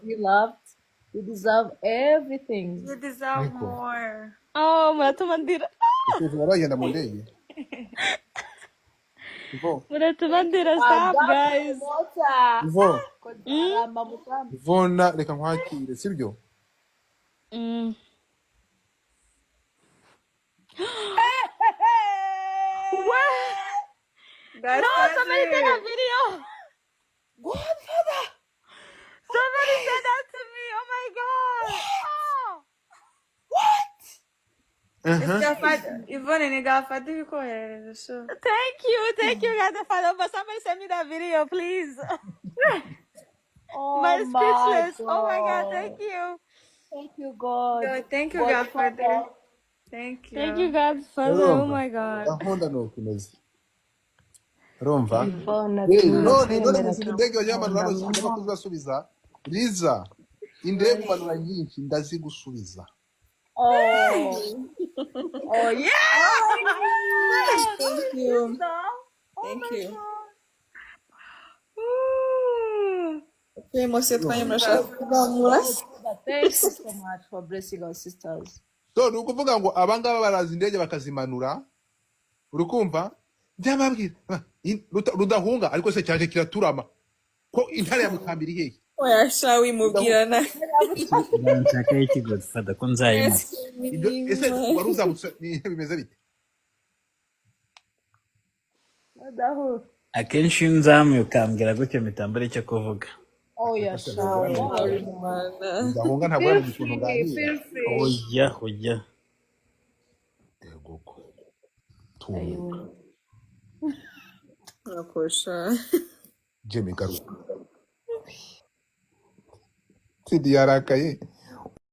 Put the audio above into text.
Be loved. You deserve everything. You deserve Ariko more. Oh, muratuma ndira. Ukuntu baragenda mu ndege. Ivo. Muratuma ndira. Stop, guys. Promoter. Ivo. Kodaramba mutambi. Ivona, reka nkwakire, sibyo? Mm. What? No, somebody take a video. Godfather. Somebody send that to me. Oh my God. Oh. What? Godfather, Yvonne, ni Godfather ibikoherereza sure. Thank you. Thank you, Godfather. But somebody send me that video, please. Oh My my speechless. Oh my God. God. Thank you. Thank you, God. Yo, thank you, Godfather. Godfather. Thank Thank you, you. Godfather. Oh Urumva my God. gahunda ni uko imeze, urumva? Ivona, Eh, none none turakwemera, muzima indege bagiye turagukunda bamanura ngomba mama. Kuzibasubiza Liza, indege umanura nyinshi ndazigusubiza. Oh. Oh yeah. Thank you. No. Oh Thank my you. God. Ooh. Émotion twanye murashaka kuzamura. Thank you so much for blessing our sisters. So ni ukuvuga ngo abangaba baraza indege bakazimanura, urikumva? Byababwira Rudahunga, ariko se cyaje kiraturama ko intare ya Mutambira hehe? Oya sha, wimubwira na. Uranshakaho iki, Godfather, ko nzayimuha? Ibyo ese wari uzamutse bimeze bite? Madahu. Akenshi iyo unzamuye ukambwira gutyo mpita mbura icyo kuvuga. Oh yeah, Ese sha. ntabwo uramenya. Mana. Rudahunga ntabwo Feel uramenya ukuntu free, nganira. Feel free. Oya, oya. Yego ko tumuka. Nakosha. Jimmy, garuka. Sidi yarakaye.